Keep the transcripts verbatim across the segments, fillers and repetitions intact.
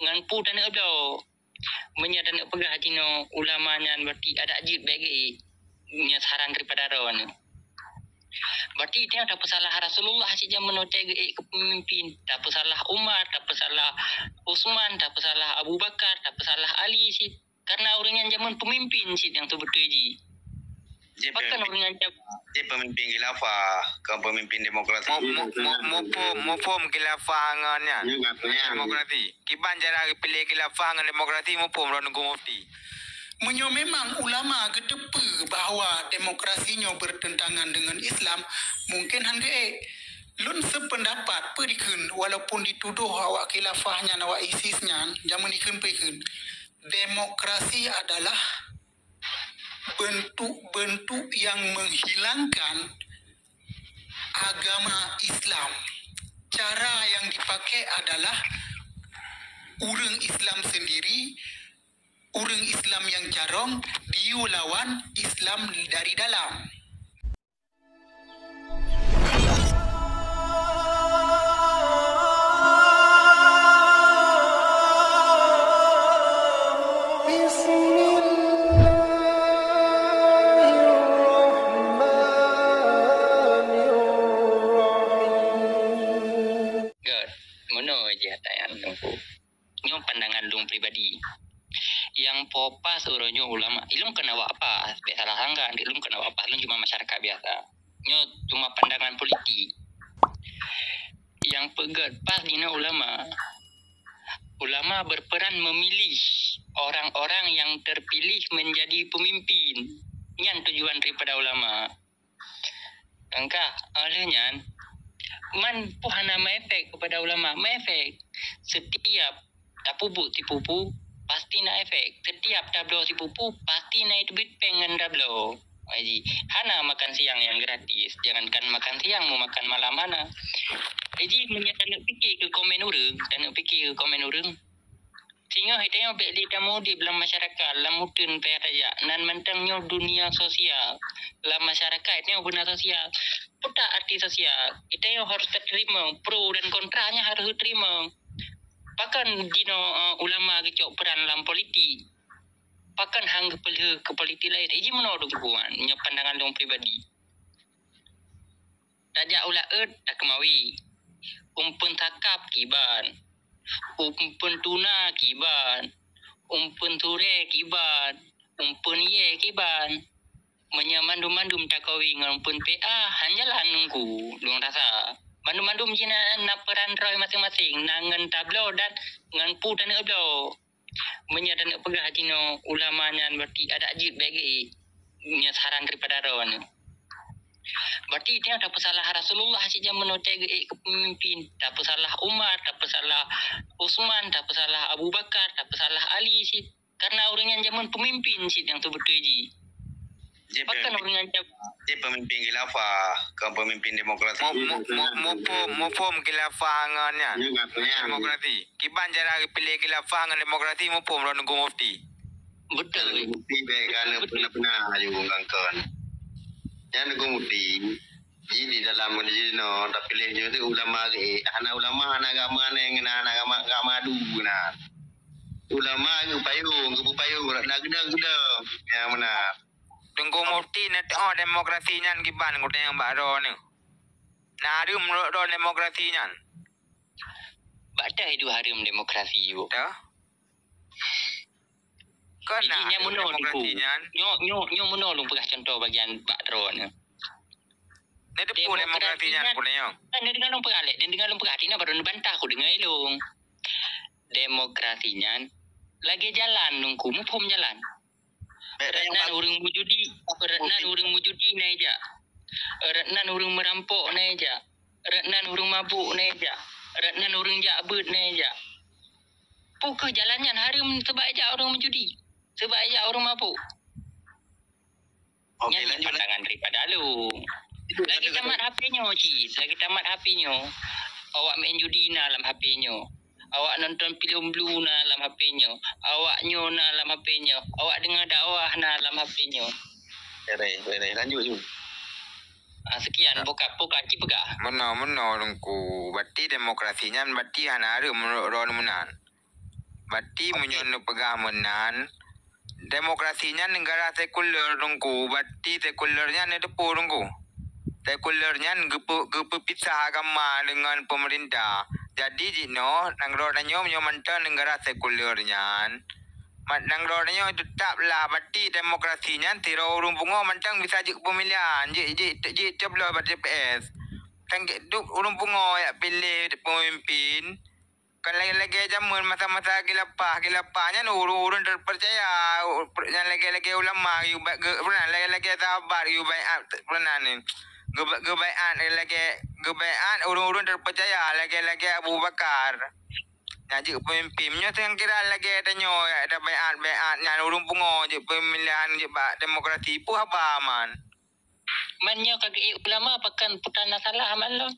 Ngon peue taneuk bloe? Meunyoe taneuk peugah jinoe ulama nyan berarti adak jeuet bék geuék. Nyoe saran daripada droeneuh. Berarti tanyoe tapeusalah Rasulullah cit jameun watée geuék keu peumimpin. Tapeusalah Umar, tapeusalah Utsman, tapeusalah Abu Bakar, tapeusalah Ali cit. Karena ureuëng nyan jameun peumimpin cit nyang seubeutôi jih. Jih Pakon pemimpin, ureuëng nyan jam- jih pemimpin khilafah, kon pemimpin demokrasi. Mu-, mu-, mu-, muphom, muphom khilafah ngon nyan. Iya, nggak punya. Demokrasi. Kiban cara geupiléh khilafah ngon demokrasi, muphom lom Teungku Mufti. Meunyoe memang ulama geuteupeue bahwa demokrasi nyoe bertentangan dengan Islam, mungkin han geuék. Lôn sependapat peue dikheun, walaupun ditudoh awak khilafah nyan, awak ISIS nyan, jameun dikheun peue dikheun. Demokrasi adalah bentuk-bentuk yang menghilangkan agama Islam. Cara yang dipakai adalah ureuëng Islam sendiri, ureuëng Islam yang carong diyue lawan Islam dari dalam. Bismillahirrahmanirrahim. Göt, meunoe jih ata nyan Teungku. Nyoe pandangan lôn pribadi. Nyang po pas uroe nyoe ulama, ilôn kon awak pas, bék salah sangka, ilôn kon awak pas, lôn cuma masyarakat biasa. Nyoe cuma pandangan politik. Nyang peugét pas jinoe ulama. Ulama berperan memilih orang-orang yang terpilih menjadi pemimpin. Nyan tujuan daripada ulama. Angka, oleh nyan, man peue hana meuefek kepada ulama? Meuefek. Setiap tapeubuet sipupu, pasti na efek. Setiap tabloe sipupu, pasti na iteubiet péng ngon tabloe. Jadi, hana makan siang yang gratis. Jangankan makan siang, mau makan malam hana. Jadi, meunyoe taneuk pike keu komen ureuëng, taneuk pike keu komen ureuëng, singoh tanyoe bék lé tameuudép lam masyarakat, lam uteuen payah tajak. Nan mantong nyoe dunia sosial. Lam masyarakat nyoe beuna sosial. Peue arti sosial? Tanyoe harus teurimong, pro dan kontra nyan harus teurimong. Pakon jinoe, eh, ulama geucok peran lam politik? Pakon han geupeulheueh keu politik laén? Iji meunoe dukungan, nyoe pandangan lôn pribadi. Tajak u laôt takeumawi. Umpeuen sakab kiban. Umpeuen tuna kiban. Umpeuen surée kiban. Umpeuen yée kiban. Meunyoe mandum-mandum takawi ngon umpeuen P A, han jalan Teungku, lôn rasa. Mandum-mandum jih na, na peran droe maséng-maséng, na ngon tabloe dan ngon peue taneuk bloe. Meunyoe taneuk peugah jinoe ulama nyan berarti adak jeuet bék geuék. Nyoe saran daripada droeneuh. Berarti tanyoe tapeusalah Rasulullah cit jameun watée geuék keu peumimpin. Tapeusalah Umar, tapeusalah Utsman, tapeusalah Abu Bakar, tapeusalah Ali cit. Karena ureuëng nyan jameun peumimpin cit nyang seubeutôi jih. Jih Pakon pemimpin, ureuëng nyan jam- jih pemimpin khilafah, kon pemimpin demokrasi. Mu-, mu-, mu-, muphom, muphom khilafah ngon nyan. Iya, nggak punya. Demokrasi. Kiban cara geupiléh khilafah ngon demokrasi, muphom lom Teungku Mufti. Beutôi. Teungku Mufti bék ka na beuna-beuna aju ngon kon. Nyan Teungku Mufti. Jih di dalam jinoe tapiléh nyoe tu ulama geuék, hana ulama, hana agama nyan, hana agama, agama adu na. Ulama geupayong, geupeupayong, na geudong-geudong. Nyang meunan. Teungku Mufti, neuteu'oh demokrasi nyan kiban, kutanyong bak droeneuh. Na hareuem meunurot droe demokrasi nyan? Bak teuh iduek hareuem demokrasi, Bu. Teuh? Kon na hareuem demokrasi nyan? Nyoe, nyoe, nyoe meunoe lôn peugah contoh bagian bak droeneuh. Neuteupeue demokrasi nyan, kutanyong. Kan neudeungoe lôn peugah lé, neudeungoe lôn peugah, tina baru neubantah, kudeungoe ilôn. Demokrasi nyan lagée jalan Teungku, muphom jalan. Rot nan ureuëng meujudi, rot nan ureuëng meujudi na ijak. Rot nan ureuëng meurampok na ijak. Rot nan ureuëng mabuk na ijak. Rot nan ureuëng jak beuet na ijak. Peue kheueh jalan nyan hareuem seubab ijak ureuëng meujudi? Seubab ijak ureuëng mabuk? Oke, nyan lanjut, pandangan daripada lôn. Lagi tamat H P nyoe cit, lagi tamat H P nyoe. Awak main judi na lam H P nyoe. Awak nonton filem blue na lam H P nyoe. Awak nyoe na lam H P nyoe. Awak deungoe dakwah na lam H P nyoe. Beres, beres. Lanjut, lanjut. Ah, sekian, buka, buka, ci peugah. Meunoe, meunoe, Teungku. Berarti demokrasi nyan berarti hana hareuem meunurot droeneuh meunan. Berarti meunyoe neupeugah meunan, demokrasi nyan negara sekuler, Teungku. Berarti sekuler nyan neuteupeue, Teungku. Sekuler nyan geupeu-, geupeupisah agama deungon pemerintah. Jadi jinoe nanggroe tanyoe meunyoe mantong negara sekuler nyan, ma-, nanggroe tanyoe teutap lah. Berarti demokrasi nyan sidroe ureuëng pungo mantong bisa jeuet peumilihan, jeuet, jeuet, jeuet coblos bak T P S. Kan duek ureuëng pungo jak piléh pemimpin. Kan lagée-lagée jameun masa-masa khilafah, khilafah nyan ureuëng-ureuëng terpercaya, u-, per-, nyan lagée-lagée ulama, geuba-, ge-, peureunah lagée-lagée sahabat, geubaiat peureunah ni. Geuba-, geubaiat lagée, geubaiat ureuëng-ureuëng terpercaya lagée-lagée Abu Bakar. Nyan jeuet pemimpin. Meunyoe seuang kira lagée tanyoe, ya, tabaiat-baiat nyan ureuëng pungo jeuet pemilihan jeuet bak demokrasi, peue haba man? Man nyoe ka geuék ulama pakon peue na salah man lom?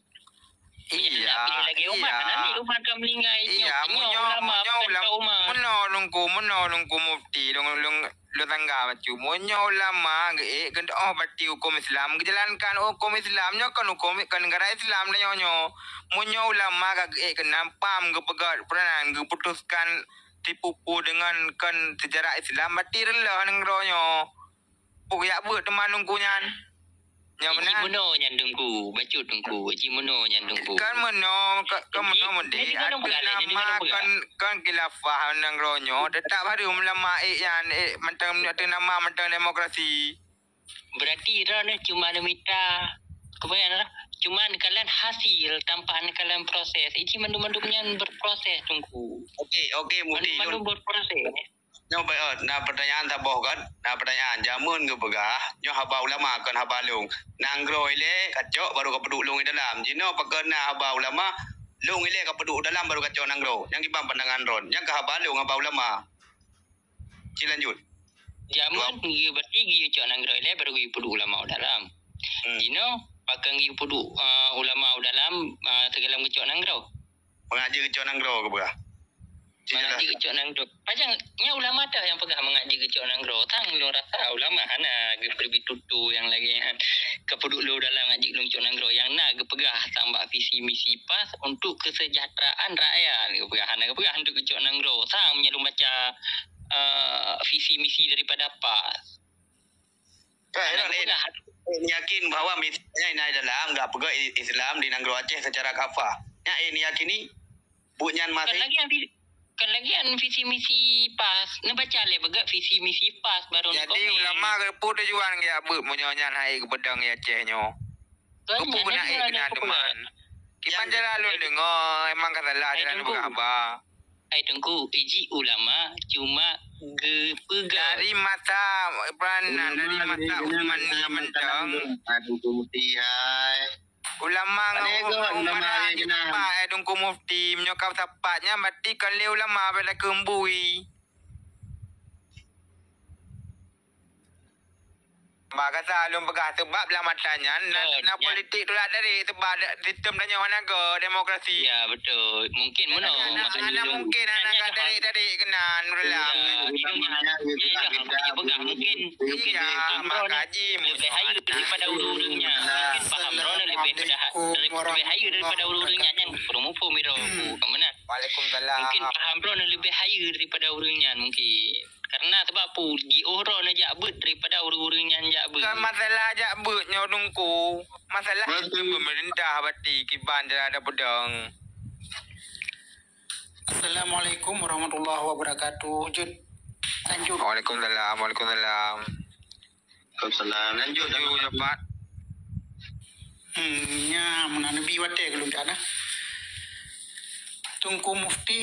Iya, lagée umat, iya. Nanti umat ka meuninggai. Iya, nyoe, nyoe ulama, meunyoe bukan ulama. Meunyoe Teungku, meunyoe Teungku Mufti, lôn, lôn, lôn tangga bacut. Meunyoe ulama geuék, geudoh bati huköm Islam, geujalankan huköm Islam, nyoe kon huköm, kon negara Islam tanyoe nyoe. Meunyoe ulama ka geuék keunan pam geupeugah peureunah geuputuskan tipu-pu deungon kon seujarah Islam, bati reuloh nanggroe nyoe. Peue jak beuet teuma Teungku nyan? Nyang meunan. Ji meunoe nyan Teungku, bacut Teungku. Ji meunoe nyan Teungku. Kan meunoe, ka-, kan meunoe meunan. Ateueh nama kon, kon khilafah nanggroe nyoe, teutap hareuem ulama ék nyan, ék mantong ateueh nama mantong demokrasi. Berarti droeneuh cuma neumita, kebanyakan cuma neukalon hasil tanpa neukalon proses. Ji mandum-mandum nyan berproses Teungku. Oke, oke, Mufti. Mandum-mandum berproses. Nyoe baik, oh, na pertanyaan saboh kan? Na pertanyaan. Jameun geupeugah, nyoe haba ulama kon haba lôn. Nanggroe ilée kacok baru kapeuduek lôn i dalam. Jinoe pakon na haba ulama, lôn ilée kapeuduek dalam baru kacok nanggroe. Nyang kiban pandangan droen. Nyang ka haba lôn haba ulama. Ci lanjut. Jameun geu-, berarti geuyue cok nanggroe ilée baru geuyue peuduek ulama u dalam. Hmm. Jinoe pakon geuyue peuduek, eh, ulama u dalam, eh, sigohlom geucok nanggroe. Mangat jeuet geucok nanggroe geupeugah. Mangat jeuet geucok nanggroe. Pajan nyan ulama teuh nyang peugah mangat jeuet geucok nanggroe. Sang lôn rasa ulama hana geupeubri tutoe nyang lagée nyan. Kapeuduek lôn dalam mangat jeuet lôn cok nanggroe. Nyang na geupeugah sang bak visi misi PAS untuk kesejahteraan rakyat. Geupeugah hana geupeugah untuk geucok nanggroe. Sang meunyoe lôn baca, eh, visi misi daripada PAS. Kan, hana geupeugah. Yakin bahwa misalnya inai dalam gak peugah Islam di nanggroe Aceh secara kafah. Nyak, eh, niyakini buet nyan masih. Kan lagi yang vi-, kan lagi yang visi misi PAS. Neubaca lé beugét visi misi PAS baru. Jadi, ulama geupeu tujuan geuyak beuet meunyoe nyan hai geupeudong di Aceh nyoe. Geupeu geunak ék keunan teuma. Kiban jalan lôn deungoe, emang ka salah jalan beugah haba. Hai Teungku, iji ulama cuma geupeugah. Dari masa peranan, dari masa Utsmani mantong. Ulama ngon Umar nyan sapat, eh, Teungku Mufti. Meunyoe ka sapat nyan, berarti kon lé ulama bak lakeumbui. Bah, kata lôn peugah, sebab lam mata nyan, na, na politik tu lah dari, sebab sistem tanyoe hana go demokrasi. Ya, betul. Mungkin meunoe. Hana mungkin hana ka dari, dari keunan, Nurullah. Iya, mungkin, mungkin. Iya, maka ji, leubeh hayeue daripada ureuëng-ureuëng nyan. Mungkin paham droeneuh leubeh pada ha-, leubeh hayeue daripada ureuëng-ureuëng nyan, nyan. Ureuëng muphom iro, ka meunan. Waalaikumsalam. Mungkin paham droeneuh leubeh hayeue daripada ureuëng nyan, mungkin. Karena sebab peue? Jiôh droeneuh jak beuet daripada ureuëng-ureuëng nyan jak beuet. Bukan masalah jak beuet nyoe Teungku. Masalah sistem pemerintah bati kiban cara ada peudong. Assalamualaikum warahmatullahi wabarakatuh. Jut. Lanjut. Waalaikumsalam. Waalaikumsalam. Waalaikumsalam. Lanjut. Lanjut, Japat. Hmm, nya, meunan neubi watée keu lôn, Teungku Mufti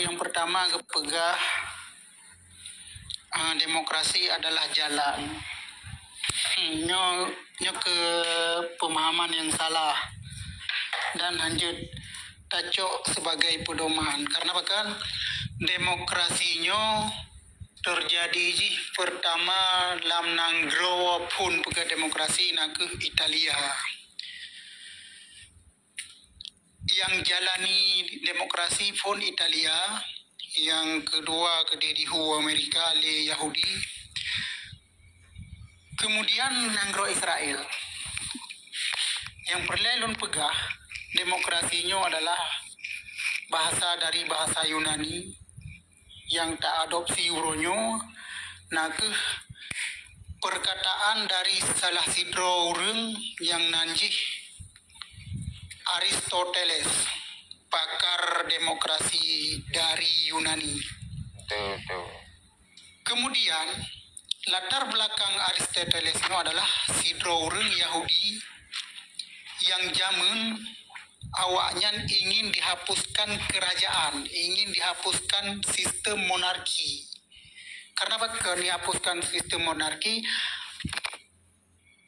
nyang pertama geupeugah, ah, demokrasi adalah jalan. Hmm, nyoe, nyoe keu pemahaman yang salah dan hanjeuet tacok sebagai pedoman. Karena apa kan? Demokrasi nyoe terjadi jih pertama lam nanggroe phon peugah demokrasi nakeuh Italia. Yang jalani demokrasi phon Italia, yang kedua keudeh dihu Amerika lé Yahudi, kemudian nanggroe Israel. Yang peureulée lôn peugah, demokrasi nyoe adalah bahasa dari bahasa Yunani, nyang ta-adopsi uroe nyoe na kheueh peurkataan dari salah sidroe ureuëng nyang nan jih Aristoteles, pakar demokrasi dari Yunani. Betul, betul. Kemudian, latar belakang Aristoteles nyoe adalah sidroe ureuëng Yahudi nyang jameun awaknyan ingin dihapuskan kerajaan, ingin dihapuskan sistem monarki. Karena apa keu dihapuskan sistem monarki?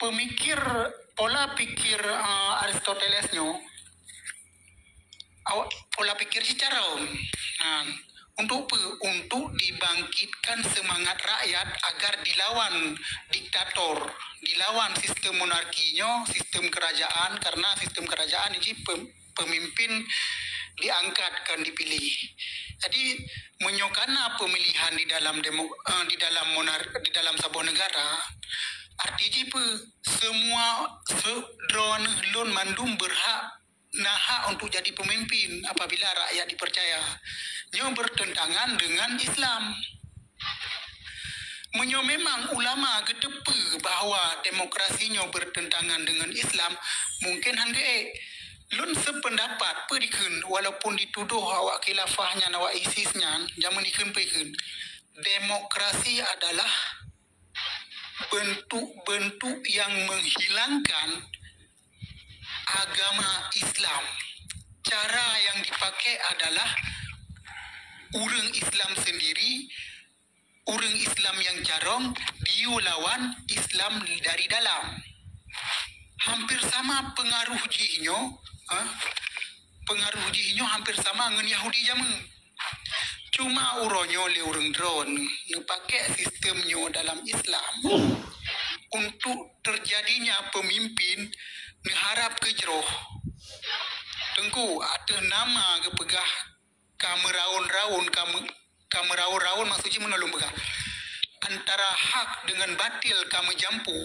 Pemikir, pola pikir, eh, Aristoteles nyoe, awak pola pikir jih carông. Nah, untuk pe-, untuk dibangkitkan semangat rakyat agar dilawan diktator, dilawan sistem monarki nyoe, sistem kerajaan, karena sistem kerajaan ini pem-, pemimpin diangkat, kan, dipilih. Jadi, meunyoe kana pemilihan di dalam demo-, eh, di dalam monar-, di dalam saboh negara, arti jih peue? Semua se-, droeneuh lôn mandum berhak, na hak untuk jadi pemimpin apabila rakyat dipercaya. Nyoe bertentangan dengan Islam. Meunyoe memang ulama geuteupeue bahwa demokrasi nyoe bertentangan dengan Islam, mungkin han geuék. Lôn sependapat, peue dikheun, walaupun ditudoh awak khilafah nyan, awak ISIS nyan, jameun dikheun peue dikheun, demokrasi adalah bentuk-bentuk yang menghilangkan agama Islam. Cara yang dipakai adalah ureuëng Islam sendiri, ureuëng Islam nyang carông diyue lawan Islam dari dalam. Hampir sama pengaruh jih nyoe, ha? Pengaruh jih nyoe hampir sama ngon Yahudi jameun. Cuma uroe nyoe lé ureuëng droeneuh neupaké sistem nyoe dalam Islam untuk terjadinya pemimpin neuharab keu jroh. Teungku, ateueh nama geupeugah ka meuraon-raon, ka me-, ka meuraon-raon, maksud jih meunan lôn peugah, antara hak dengan batil ka meujampu,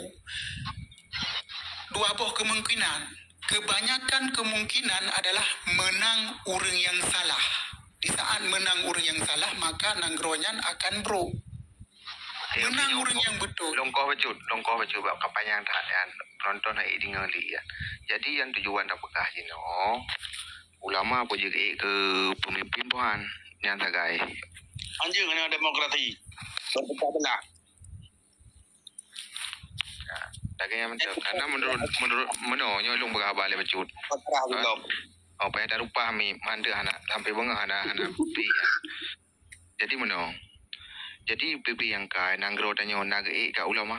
dua boh kemungkinan. Kebanyakan kemungkinan adalah menang ureuëng nyang salah. Di saat menang ureuëng nyang salah, maka nanggroe nyan akan brok. Menang ureuëng nyang beutôi. Lôn koh bacut, lôn koh bacut bak kampanye that nyan. Penonton hai deungoe lé nyan. Jadi, nyang tujuan tapeugah jinoe, ulama peue jeuet keu pemimpin Tuhan nyang sagai. Anjing hana demokrasi. Berpecah belah. Nah, lagèe nyan mantong. Karena menurut, menurut meunoe nyoe lôn peugah haba lé bacut. Pasrah ulôn. Oh, payah tarupah mi, mandeh hana sampai beungoh hana, hana bukti. Jadi meunoe. Jadi pipi nyang ka nanggroe tanyoe na geuék ka ulama.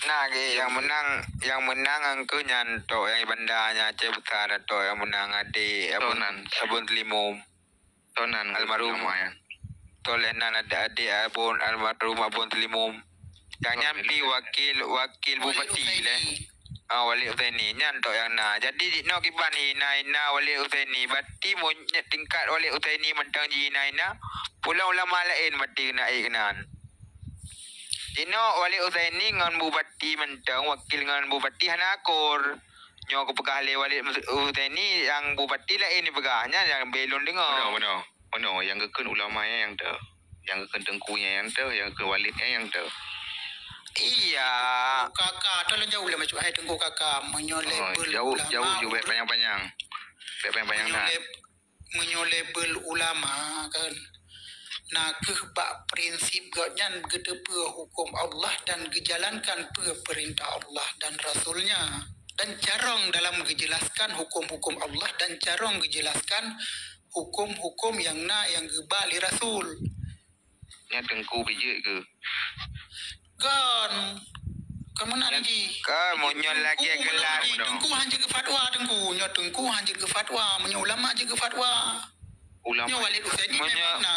Nah, ge, nyang meunang, nyang meunang angkeu nyan tok, nyang banda nyan Aceh Besar tok, nyang meunang adek Abon, Abon Teulimum. Tonan almarhum. Tolenan adek-adek Abon, almarhum Abon Teulimum. Nyang nyan pi wakil, wakil bupati lé. Ah, Walid Husaini. Nyan tok nyang na. Jadi, jinoe kiban hina-hina Walid Husaini. Bati tingkat Walid Husaini mantong jihina-hina. Pulang ulama laén bati keunan. Jinoe Walid Husaini ngon bupati mantong, wakil ngon bupati hana akor. Nyoe geupeugah lé Walid Husaini nyang bupati laén jipeugah. Nyan nyang bèk lôn deungoe. Meunoe, meunoe. Meunoe nyang geukheun ulama nyan nyang teuh. Nyang geukheun teungku nyan nyang teuh, nyang geukheun Walid nyan nyang teuh. Iya. Kaka, tolong jaweueb lé maksud hai teungku kaka. Meunyoe label jaweueb, ulama, jaweueb, jaweueb panyang-panyang. Bèk panyang-panyang that. Meunyoe label ulama kan, na kheueh bak prinsip gobnyan geuteupeue huköm Allah dan geujalankan peue peurintah Allah dan Rasul-Nya, dan carông dalam geujelaskan huköm-huköm Allah dan carông geujelaskan huköm-huköm nyang na nyang geuba lé Rasul. Nyan teungku bijék keu? Kon. Kon meunan jih. Kon, meunyoe lagèe geula. Teungku hanjeuet geufatwa teungku. Nyoe teungku hanjeuet geufatwa. Meunyoe ulama jeuet geufatwa. Ulama. Nyoe Walid Husaini memang na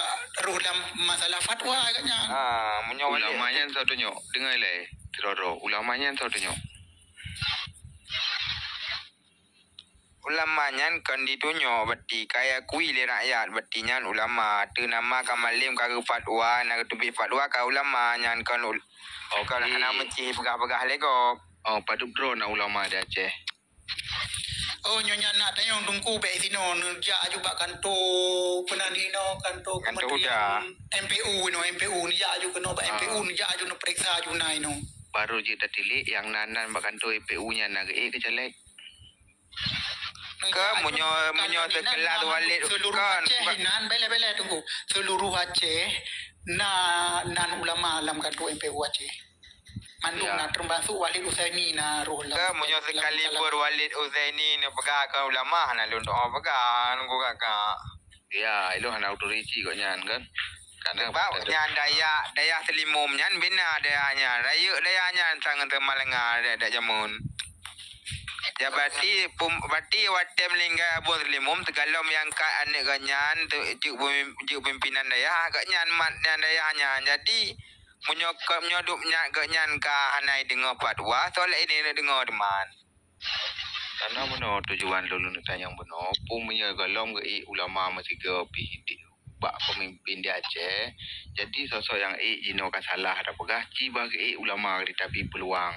roh lam masalah fatwa agaknya. Ah, meunyoe ulama nyan soe tunyok. Deungoe lé, sidroe-droe. Ulama nyan soe tunyok. Ulama nyan kon ditunyok, bati ka jiakui lé rakyat, bati nyan ulama. Ateueh nama ka malem ka geufatwa, na geuteubiet fatwa ka ulama, nyan kon ul-, kon hana meucih peugah-peugah lé gob. Oh, padub droe na ulama di Aceh? nyoe nyan nak tanyong Teungku bèk sinoe neujak aju bak kanto peunan inoe, kanto Kanto kementerian huda. M P U inoe, M P U neujak aju keunoe bak Ah. M P U neujak aju neupeuriksa aju na inoe. Baru jeuet tatilik nyang nan-nan bak kanto M P U nyan na geuék keu caleg. Ke meunyoe, meunyoe seukelas Walid seluruh Aceh inan, bela-bela Teungku. Seluruh Aceh na nan ulama lam kanto M P U Aceh. Mandum na, termasuk Walid Husaini na roh lam. Ke meunyoe sekalipun Walid Husaini neupeugah keu ulama, hana lôn doa peugah, nunggu kakak. Ya, ilôn hana otoriti gobnyan kan. Karena sebab nyan dayah, dayah Seulimum nyan bina dayah nyan. Rayeuk dayah nyan sang teuma lenga dak jameun. Ya, berarti pum-, berarti watèe meuninggai Abu Seulimum, teugalom nyang kat aneuk gobnyan, tu, jeuet pemim-, jeuet pimpinan dayah, gobnyan mat nyan dayah nyan. Jadi, meunyoe ka, meunyoe dup nyan gobnyan ka hana deungoe fatwa, soe laén deungoe teuma. Karena meunoe tujuan lôn neutanyong bunoe, peue meunyoe gohlom geuék ulama meusigoe pih di, bak peumimpin di Aceh, jadi soe-soe nyang ék jinoe ka salah tapeugah, ci bah geuék ulama di tabi peuluang.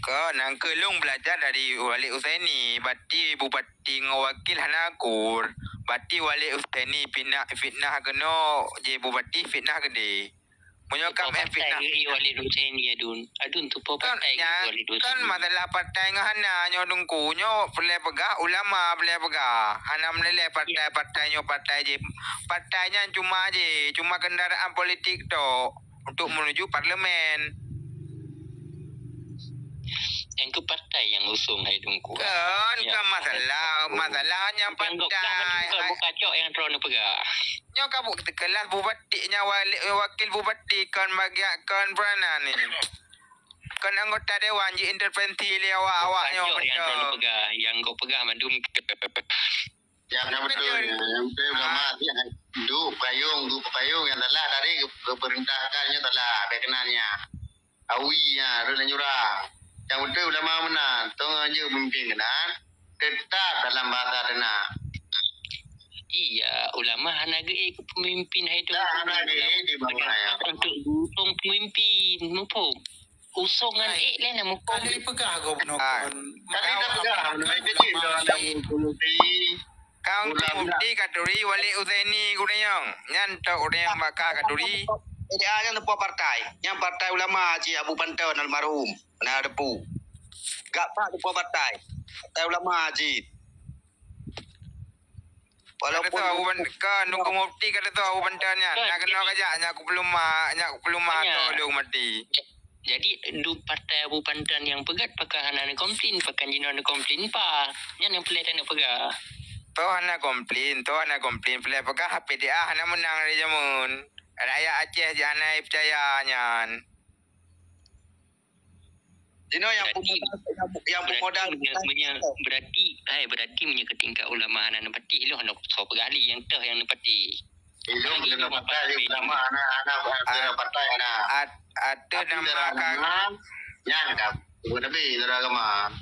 Kon, nyan keuh lôn beulajar dari Walid Husaini, bati bupati ngon wakil hana akur, bati Walid Husaini fitnah, fitnah keunoe, jih bupati fitnah keudéh. Meunyoe ka meu'en fitnah. Tupo partai geuék Walid Husaini, adun. Adun tupo partai geuék Walid Husaini. Kan masalah partai ngon hana nyoe Teungku. Nyoe peureulèe peugah ulama, peureulèe peugah. Hana meulilai partai-partai nyoe partai jih. Partai nyan cuma jih, cuma kendaraan politik tok untuk menuju parlemen. Nyang keu partai nyang usung hai Teungku. Kon, kon masalah, masalah nyang partai. Buka cok nyang droeneuh peugah. Nyoe ka buet teukelas bupati nyan, wali-, wakil bupati kon bagian kon peranan ni. Kon anggota dewan ji intervensi lé awak-awak nyoe. Nyang kau peugah mandum. Ya, betul. Yang betul ulama ni, duek payung, duek payung yang salah tadi, pemerintah kan nyoe salah, baik kenanya. Awi nya, rot dan jurang. Nyang beutôi ulama meunan, tong anjeuk pemimpin keunan, teutap dalam bahasa teunak. Iya, ulama hana geuék keu pemimpin hai tu. Dah, hana geuék di bawah ya. Untuk dukung pemimpin, muphom. Usung ngon ék lé na muphom. Kali peugah gobnyan. Kali dah peugah, ulama. Kang Mufti katuri Walid Husaini gurayong. Nyan tok ureueng nyang baka katuri. P D A nyan teupeue partai. Nyan partai ulama cit Abu Panton almarhum. Na teupeue. Gak pat teupeue partai. Partai ulama cit. Walaupun ka Abu Pan-, ka Teungku Mufti ka teupeue Abu Panton nyan. Na keunoe kajak nyak kupeuleumah, nyak kupeuleumah atau lôn mati. Jadi, duek partai Abu Panton nyang peugah pakon hana neukomplain, pakon jinoe neukomplain pa. Nyan nyang peureulèe taneuk peugah. Toh hana komplain, toh hana komplain. Peureulèe peugah P D A hana meunang lé jameun. Rakyat Aceh jih hana peucaya nyan. Jinoe nyang peumodal, nyang peumodal. Berarti meunyoe, meunyoe, berarti, hai, berarti meunyoe keu tingkat ulama hana neupatéh, ilôn hana soe peugah lé nyang toh nyang neupatéh. Ilôn deungon partai ulama hana, hana, hana partai hana. Ateueh nama ka nyan ka bukan nabi, saudara agama.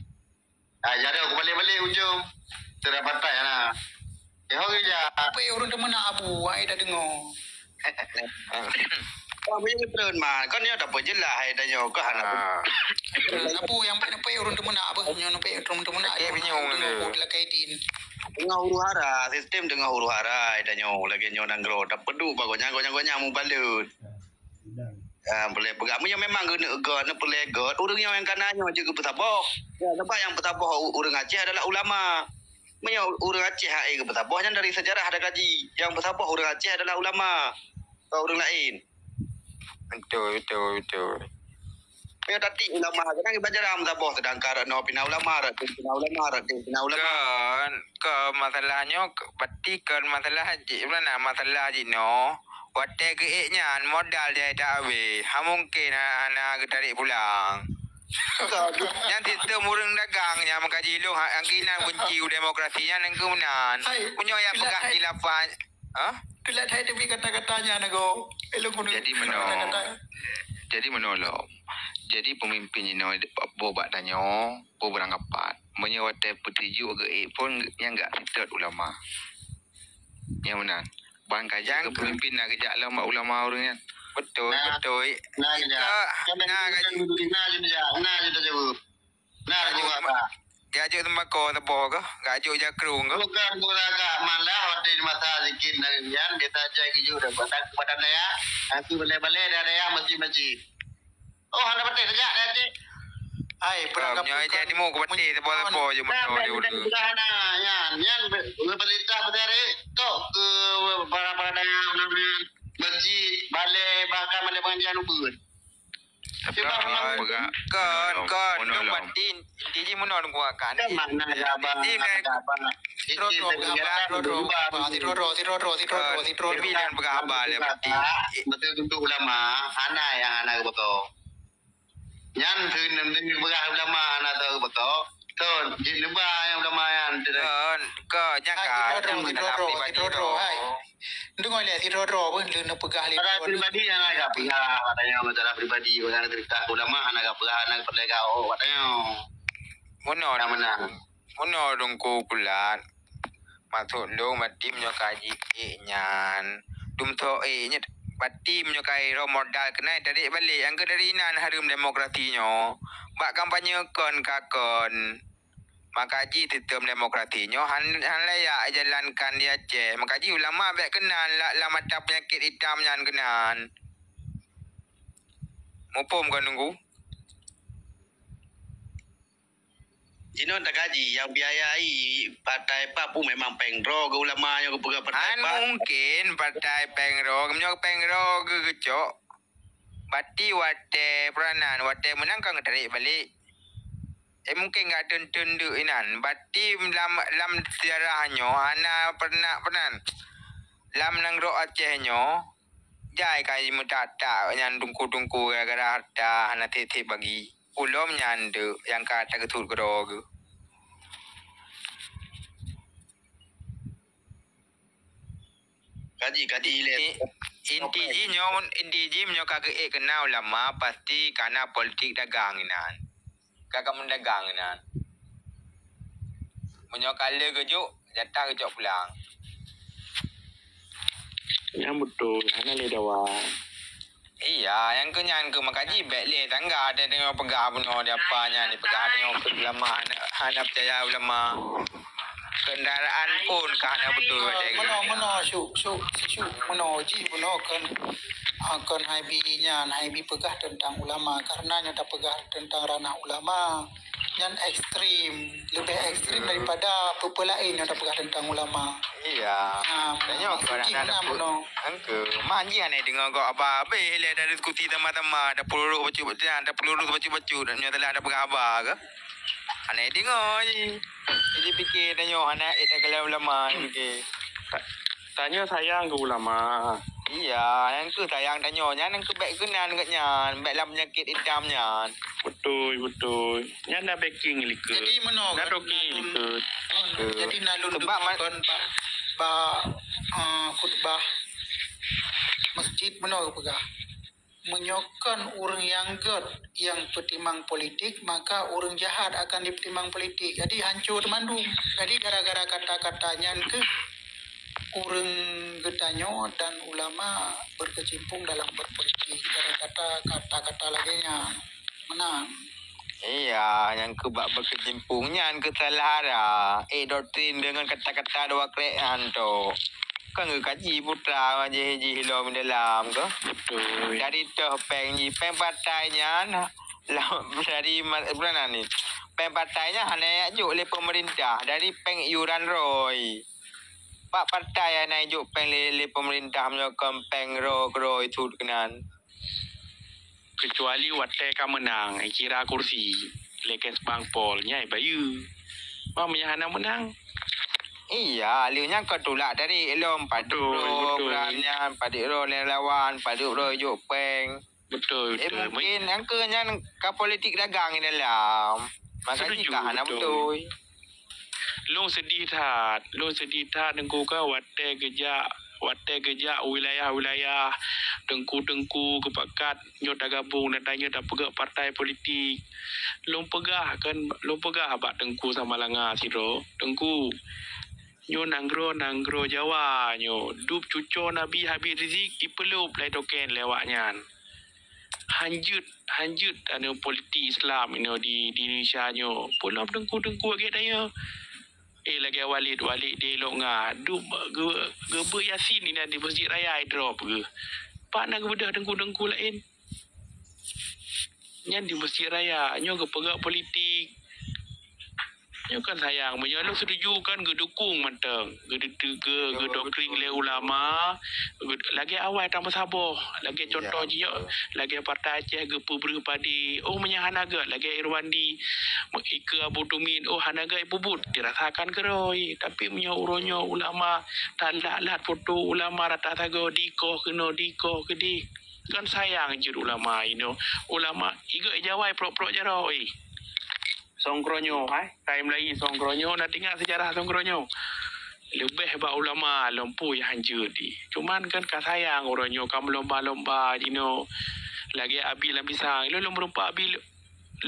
Ah, jadi aku balik-balik ujung. Saudara partai hana. Ya, oke ja. Apa ureueng teumeunak Abu, ai dah deungoe. Kami ni pun mah, kan ya dapat jelas hai tanya ke hana. Abu yang paling apa ureueng teumeunak apa? Nyoe apa ureueng teumeunak? Oke, bingung tu. Lakay din. Tengah huru hara, sistem tengah huru hara, hai tanya lagi nyoe nanggroe. Dapat duit bak gonyang, gonyang, gonyang mubalut. Ah, boleh peugah. Meunyoe memang geuneuk göt, neupeureulèe göt, ureueng nyoe nyang kana nyoe jeuet geupeusaboh. Ya, sebab nyang peusaboh u-, ureueng Aceh adalah ulama. Meunyoe ureueng Aceh hai geupeusaboh, nyan dari sejarah ada kaji. Nyang peusaboh ureueng Aceh adalah ulama, bukan ureueng laén. Betul, betul, betul. Meunyoe tatik ulama, kadang ibajarang meusaboh, sedangkan rot nyoe pina ulama, rot nyoe pina ulama, rot nyoe pina ulama. Kon, kon masalah nyoe, berarti kon masalah jih, mana masalah jih nyoe. Watèe geuék nyan modal jai that abéh. Ha mungken hana, hana geutarek pulang. Nyan sistem ureueng dagang nyan meukaji lôn ha, angkinan benci u demokrasi nyan nangkeunan. Meunyoe ya peugah khilafah, ha? Jadi meunoe. Jadi meunoe lom. Jadi pemimpin inoe boh bak tanyoe, boh beurangkapat. Meunyoe watèe peutuju geuék pun nyan gak seutôt ulama. Nyang meunan. Ban ka jeuet keu peumimpin na geujak lom bak ulama ureueng nyan. Beutôi, beutôi. Na geujak. Na geujak. Na geujak. Na geujak. Na geujak. Geujok teumbako saboh kah? Geujok jakrong kah? Bukan gura gak malah watèe masa sikit dari nyan, biasa jai geujok dah pada, pada dayah. Aku balai-balai dah dayah masjid-masjid. Oh, hana patéh sajak dah, cik. Hai, perang kampung nyoe jadi mu kupatéh saboh-saboh je moto dia udah. Dah, dah, dah, nyan, nyan, be-, pemerintah besar, eh, tok ke para-para dayah, masjid, balai, bahkan balai pengajian ubun. Kon, kon, kon, dong batin, inti jih meunoe dong kuakan. Kan makna gaba, gaba. Sidroe-droe gaba, sidroe-droe gaba, sidroe-droe, sidroe-droe, sidroe-droe. Tapi dan peugah haba lé batin. Betul untuk ulama, hana yang hana beutôi. Nyan keuneuk peugah ulama hana tahu beutôi. Kon, jeuet neuba nyang ulama nyan. Kon, kon, nyang ka. Sidroe-droe, sidroe-droe, sidroe-droe, hai. Deungoe lé sidroe-droe pun lheueh neupeugah lé. Secara pribadi hana ka peugah, katanya secara pribadi, orang cerita ulama hana ka peugah, hana ka peugah, oh, katanya. Meunoe, meunoe. Meunoe Teungku Kulat. Maksud lôn, batin nyoe ka jiék nyan. Dum tho ék nyoe, batin nyoe ka rôh modal keunan tarék balek. Nyang keu dari inan hareuem demokrasi nyoe. Bak kampanye kon ka kon. Maka jih sistem demokrasi nyoe han, han layak jalankan di Aceh. Maka jih ulama bèk keunan la-, lam atra peunyakét itam nyan keunan. Muphom kon Teungku? Jinoe takaji nyang biayai partai pat pun memang péng droe keu ulama nyoe keupeugah partai pat. Han mungken partai péng droe, meunyoe péng droe geu-, geucok. Batin watèe peuranan, watèe meunang ka geutarek balek. Eh, mungken gak teun-teun deuk inan. Batin lam, lam sejarah nyoe hana pernah, pernah. Lam nanggroe Aceh nyoe, jai ka meutak-tak nyan teungku-teungku gara-gara harta hana tiep-tiep bagi. Ulôn nyan deuk nyang ka takeusut keudroe geuh. Kaji, kaji ilèe. Inti, inti jih nyoe, inti jih nyoe ka geuék keunan ulama, pasti kana politik dagang inan. Ka, ka meudagang inan. Meunyoe ka lheueh geujok, jatah geucok pulang. Nyan beutôi, hana lé dawa. Iya, nyang keu nyan keu maka jih bèk lé tangga, ada deungoe peugah bunoe di apa nyan, dipeugah deungoe keu ulama hana, hana peucaya ulama. Kendaraan pun ka hana beutôi. Meunoe, meunoe, syuk, syuk, syuk, meunoe jih bunoe kon, ah, kon hai bi nyan, hai bi peugah teuntang ulama, karena nyoe tapeugah teuntang ranah ulama. Nyan ekstrem, leubeh ekstrem daripada peue-peue laén nyang tapeugah teuntang ulama. Iya. Ha, tanyoe maksud jih meunan bunoe. Angke, man jih hana deungoe gob haba, habéh lé dah diskusi sama-sama, dah peulurus bacut-bacut, dah peulurus bacut-bacut, nyoe telah dah peugah haba ke? Hana deungoe jih. Jadi pike tanyoe hana ék takalon ulama, pike. Tanyoe sayang keu ulama. Iya, nyang keu sayang tanyoe nyan, nyang keu bèk keunan gét nyan, bèk lam peunyakét itam nyan. Beutôi, beutôi. Nyan na backing likot. Jadi meunoe na kan, backing likot. Jadi na lôn deungoe kon bak, bak, eh, khutbah masjid meunoe geupeugah. Meunyoe kon ureuëng nyang gét nyang peutimang politik, maka ureuëng jahat akan dipeutimang politik. Jadi, hanco teumandum. Jadi, gara-gara kata-kata nyan keuh ureuëng geutanyoe dan ulama berkecimpung dalam berpolitik. Gara-gara kata-kata lagée nyan. Meunan. Iya, nyang keu bak berkecimpung nyan keu salah arah. Eh, doktrin dengan kata-kata dua krek nyan tu. Kan geukaji putra jih-jih lom dalam ke? Betul. Dari toh péng jih, péng partai nyan, lam, dari ma-, bulan ni. Péng partai nyan hana jak jok lé pemerintah, dari péng iuran roi. Bak partai hana jok péng lé, lé pemerintah meunyoe kon péng roi, roi sut keunan. Kecuali watée ka meunang, kira kursi, lé Kesbangpol, nyai bayeue. Bah meunyoe hana meunang. Iya, lheueh nyan ka tulak dari lom, padub roh, betul. Beran nyan, padub roh lé lawan, padub roh jok péng. Betul, eh, betul. Mungkin angka nyan ka politik dagang di dalam. Makanya setuju, ka hana betul. Lôn sedih that, lôn sedih that Teungku ka watée geujak, watée geujak wilayah-wilayah teungku-teungku keupakat nyoe tagabong dan tanyoe tapeugét partai politik. Lôn peugah kan, lôn peugah bak Teungku Samalanga sidroe, Teungku, nyoe nanggroe, nanggroe Jawa nyoe, dub cucoe Nabi Habib Rizik jipeulop lé token lé awaknyan. Hanjeuet, hanjeuet anu politik Islam inoe di, di Indonesia nyoe. Peue lom teungku-teungku lagèe tanyoe. Eh, lagèe Walid, Walid di Lok Nga. Duek ge-, geubeuet Yasin inan di Masjid Raya, idrop geuh. Pat na geubeudôh teungku-teungku laén. Nyan di Masjid Raya, nyoe geupeugah politik. Nyoe kan sayang, meunyoe lôn setuju kan geudukung mantong, geudu-, geu-, geudoktrin lé ulama, geu-, lagèe awai tameusaboh, lagèe contoh jih nyoe, lagèe Partai Aceh geupeubreuk padé, oh meunyoe hana gèt, lagèe Irwandi, ikeue Abu Tumin, oh hana gèt ipubuet, dirasakan keurôi. Tapi meunyoe uroe nyoe ulama tan lat-lat foto ulama rata sagoe dikoh keunoe dikoh keudeh, kan sayang jeuet ulama inoe. Ulama igèt ijawai prok-prok jaroe, eh. Songkronyo, hai, Thai Melayu Songkronyo, na teuingat seujarah Songkronyo. Leubeh bak ulama lom peue nyang hanjeuet di. Cuman kan ka sayang uroe nyoe ka meulomba-lomba jinoe. Lagèe Abi lam pisang. Ilôn lôn meureumpok Abi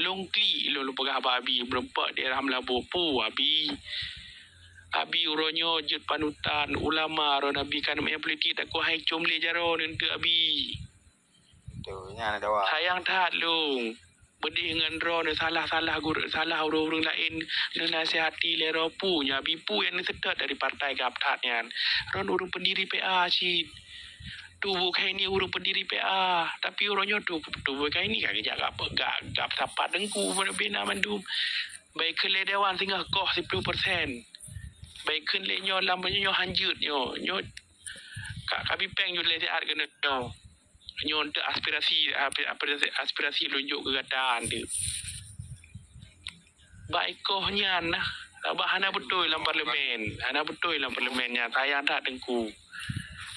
lôn klik ilôn lôn peugah bak Abi meureumpok daerah Meulaboh. Peue Abi? Abi uroe nyoe jeuet panutan ulama, uroe Abi kan meu'en politik takot hai com lé jaroe neunteuk Abi. Betul, nyan ada wak. Sayang that lôn. Beudeh ngon droeneuh salah-salah guru, salah ureueng-ureueng laén neunasihati lé droe peue nyan, Abi peue nyang neuseutôt dari partai gab that nyan. Droeneuh ureueng pendiri P A cit. Tuboh kayèe nyoe ureueng pendiri P A, tapi uroe nyoe tu, tuboh kayèe nyoe ka geujak gab, gab, gab sapat teungku bina mandum. Baikheun lé dewan singoh koh siploh persen. Baikheun lé nyoe lam nyoe, nyoe hanjeuet nyoe, nyoe ka, ka bipeng jeuet lé siat keunoe. Nyoe untuk aspirasi, api-, aspirasi, aspirasi lôn jok keu gata tu. Bak ikoh nyan nah, sabab hana beutôi lam parlemen, hana beutôi lam parlemen nyan. Sayang that teungku.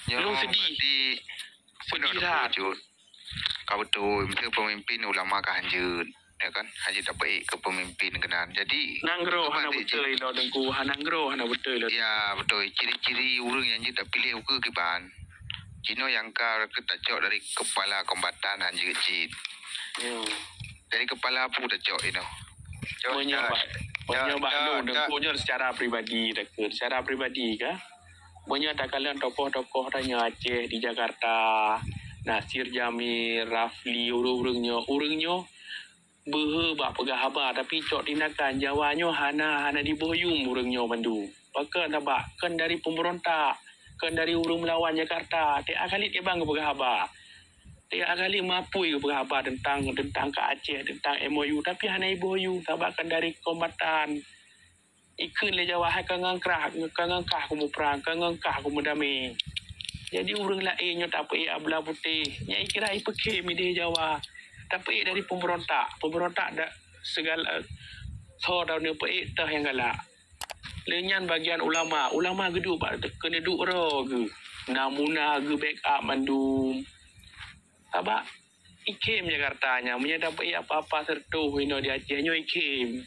Nyoe lôn sedih. Berarti sedih that. Ka beutôi, meusti pemimpin ulama ka hanjeuet. Ya kan? Hanjeuet tapeuék keu pemimpin keunan. Jadi, nanggroe hana beutôi lôn teungku, hana nanggroe hana beutôi lôn. Ya, beutôi. Ciri-ciri ureueng nyang jeuet tapiléh ukeue kiban. Jinoe nyang ka tacok dari kepala kombatan hanjeuet cit. Ya. Dari kepala peue tacok inoe? Meunyoe bak, meunyoe bak lôn teungku nyoe secara pribadi, secara pribadi kah? Meunyoe takalon tokoh-tokoh tanyoe Aceh di Jakarta, Nasir Jamil, Rafli, ureueng-ureueng nyoe, ureueng nyoe beuhe bak peugah haba, tapi cok tindakan Jawa nyoe hana, hana diboh yum ureueng nyoe mandum. Pakon? Sabab kon dari pemberontak, kon dari ureueng meulawan Jakarta. Tiap kali kiban geupeugah haba. Tiap kali mapui geupeugah haba teuntang, teuntang ka Aceh, teuntang M O U, tapi hana iboh yum sabab kon dari kombatan. Ikheun lé Jawa hai ka ngon krah, ka ngon kah kumuprang, ka ngon kah kumudamé. Jadi ureueng laén nyoe tapeuék abla putéh, nyan ikira ipeukhém idéh Jawa. Tapeuék dari pemberontak, pemberontak dak segala soe taneupeuék teuh nyang galak. Lé nyan bagian ulama, ulama geuduek bak keuneuk duek uroe geuh. Na muna geuh backup mandum. Sabab ikhém Jakarta nyan, meunyoe tapeuék apa-apa seureutoh inoe di Aceh nyoe ikhém.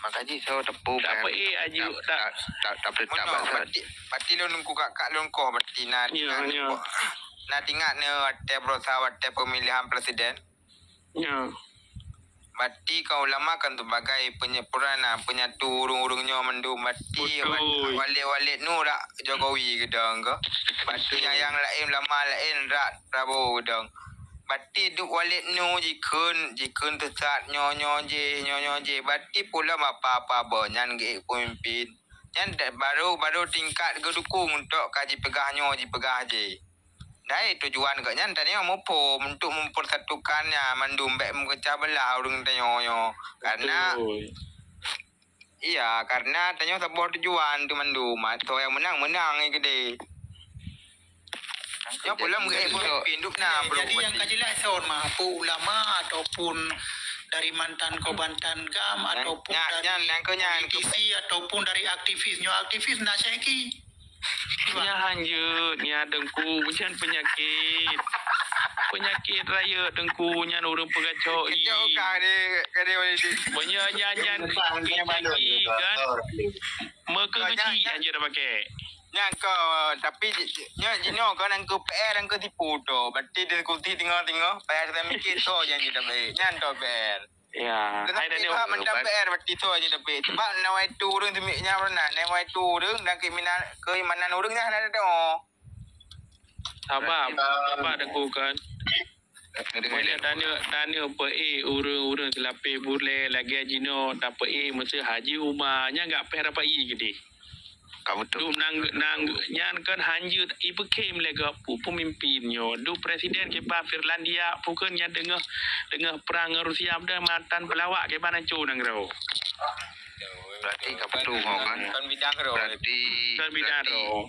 Maka jih soe teupeu tapeuék aju tak tak tak tak tak berarti lôn ku kakak lôn koh berarti na na tingat neu watèe berusaha watèe pemilihan presiden. Ya. Bati ka ulama kan sebagai penyempurna, penyatu ureuëng-ureuëng nyoe mandum. Bati walek-walek nu rak Jokowi geudong ke. Bati nyang laén ulama laén rak Prabowo geudong. Bati duek walek nu jikheun, jikheun sesat nyoe-nyoe jih, nyoe-nyoe jih. Bati pula apa-apa boh nyan geuék pemimpin. Nyan baru, baru tingkat geudukung untuk ka jipeugah nyoe, jipeugah jih. Dai tujuan geuh nyan tanyoe muphom untuk mempersatukan nyan mandum, bèk meupecah beulah ureuëng tanyoe nyoe. Karena iya, karena tanyoe saboh tujuan tu mandum. Atau yang menang menang ya gede. Nyoe pulang geuék pemimpin duk na. Jadi yang ka jelas soe mah, apa ulama ataupun dari mantan kombatan gam ataupun dari politisi ataupun dari aktivis. Nyoe aktivis na syahki. Nyan hanjeuet, nyan teungku, nyan peunyakét. Peunyakét rayeuk teungku, nyan ureuëng peugacok i. Meunyoe nyan, nyan peunyakét kan, meukeuci hanjeuet pakai. Nyan ko, tapi nyan jinoe ko nangku P R nangku tipu to. Berarti diskusi tengah-tengah, P R dan mikir to nyan jinoe. Nyan to P R. Ya, hai dah tengok. Mantap P R berarti tu aja tapi. Sebab nawai tu ureuëng teumiek nyan pernah. Nawai tu ureuëng dan keimanan, keimanan ureuëng nyan ada tengok. Sabab, sabab Teungku kan. Boleh tanya, tanya peuék ureuëng-ureuëng seulapéh bulée lagée jinoe tapeuék meuseu Haji Uma, nyan gak péh rapai keudeh. Ka beutôi. Dum nang, nang, nyan kan hanjeuet ipeukhém lé gob peumimpin nyoe. Dum presiden kiban Finlandia pukon nyan deungoh, deungoh prang ngon Rusia dan matan peulawak kiban ancô nanggroe. Berarti ka beutôi ho kan? Kon bidang roh. Berarti kon bidang roh.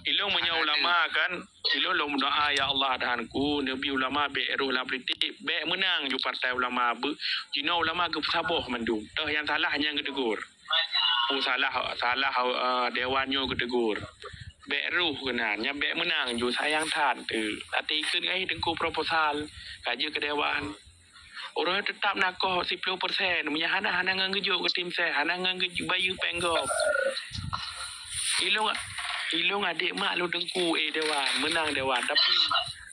Ilong meunyoe ulama kan, ilong lom doa ya Allah tahanku, neubi ulama bék roh lam politik, bék meunang ju partai ulama. Jinoe ulama geupeusaboh mandum. Toh nyang salah nyang geutegur. Oh salah, salah uh, dewan nyoe geutegur. Bék roh keunan, nyang bék meunang ju sayang that tu. Tapi ikut ngai Teungku proposal, kaji ke dewan. Ureuëng teutap na koh siploh persen. Meunyo hana, hana ngon geujok keu tim ses, hana ngon geujok bayeue péng gob. Ilong, ilong adek mak lôn Teungku, eh dewan, meunang dewan, tapi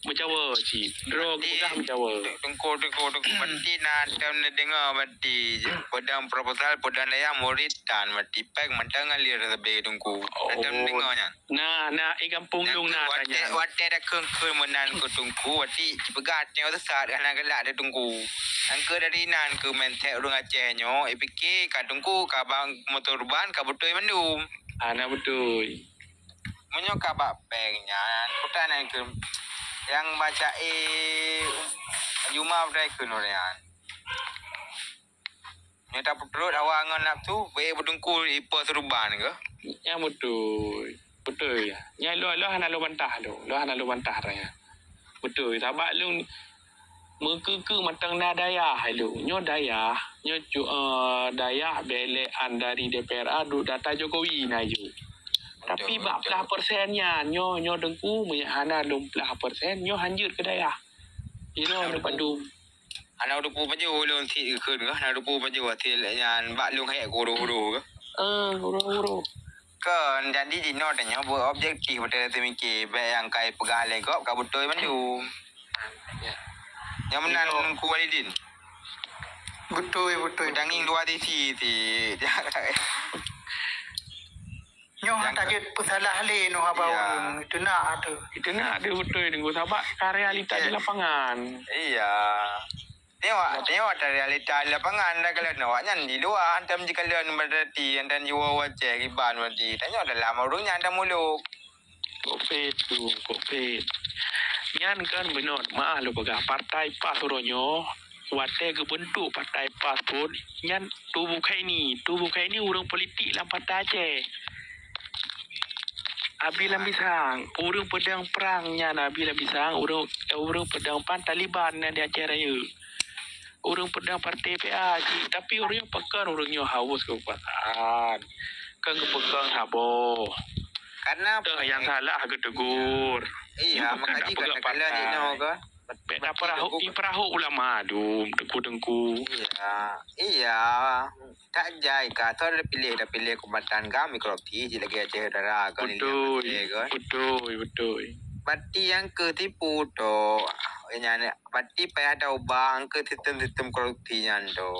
meucawa cit. Droe geupeugah meucawa. Teungku, Teungku, Teungku, berarti na tem neudeungoe berarti peudong proposal, peudong dayah murit tan berarti péng mantong ngalir sabe Teungku. Na tem neudeungoe nyan. Nah, nah, eh gampông lôn na watée, tanya. Watée dak kheun-kheun meunan keu Teungku, watée jipeugah teuh sesat hana galak di Teungku. Angke dari nan keu mindset ureuëng Aceh nyoe, ipike ka Teungku ka bang motor ban ka beutôi mandum. Hana beutôi. Meunyoe ka bak bank nyan, peue nan keu nyang baca eh juma beutôi keu nyan. Nyoe tapeuturot hawa ngon nafsu, bék beutungkul ipe seuruban keuh. Nyang beutôi. Beutôi. Nyang lôn, lôn hana lôn bantah lôn. Lôn hana lôn bantah raya. Beutôi. Sabab lôn meukeue-keue mantong na dayah lôn. Nyoe dayah, nyoe cu, eh, dayah belean dari D P R A duek data Jokowi na yue. Tapi bak plah persen nyan, nyoe, nyoe Teungku, meunyoe hana lôn plah persen, nyoe hanjeuet keu dayah. Inoe na padum. Hana teupeu pajoh ulôn sit geukheun keuh, hana teupeu pajoh até nyan bak lôn hék guru-guru keuh. Ah, guru-guru. Kon, jadi jinoe tanyoe beu objektif beutôi teumiké, bék nyang kai peugah lé gob ka beutôi mandum. Ya. Nyang meunan Teungku Walidin. Beutôi, beutôi. Beudanging dua sisi ti. Nyoe hana jeuet peusalah lé nyoe haba ureuëng. Itu nak tu. Itu nak tu beutôi Teungku sabab ka realita di lapangan. Iya. Tengok, tengok ada realita di lapangan dah kalau awak nyan di luar hantam jikalon berarti hantam jiwa wajah kiban berarti. Tengok dalam ureuëng nyan hantam muluk. Kok pet tu, kok pet. Nyan kan beunot maah lôn peugah partai PAS uroe nyoe watée geubeuntuk partai PAS pun nyan tuboh khaini, tuboh khaini ureuëng politik lam partai Aceh. Abi lam bisang, ureuëng peudong prang nyan abi lam bisang, ureuëng ureuëng peudong pan Taliban nyan di Aceh Rayeuk. Ureuëng peudong partai P A cit, tapi ureuëng pakon ureuëng nyoe haus keukuasaan. Kan geupeukong saboh. Karena teuh nyang salah geutegur. Iya, makanya kan kalau di noh kan. Beda perahu, di perahu ulama dum, teungku-teungku. Iya, iya. Tak jai ka, atau dah pilih, dah pilih kombatan kami korupsi, cik lagi aja udara kan. Betul, betul, betul. Berarti yang ke tipu tu, yang Berarti payah taubah keu sistem-sistem korupsi nyan tu.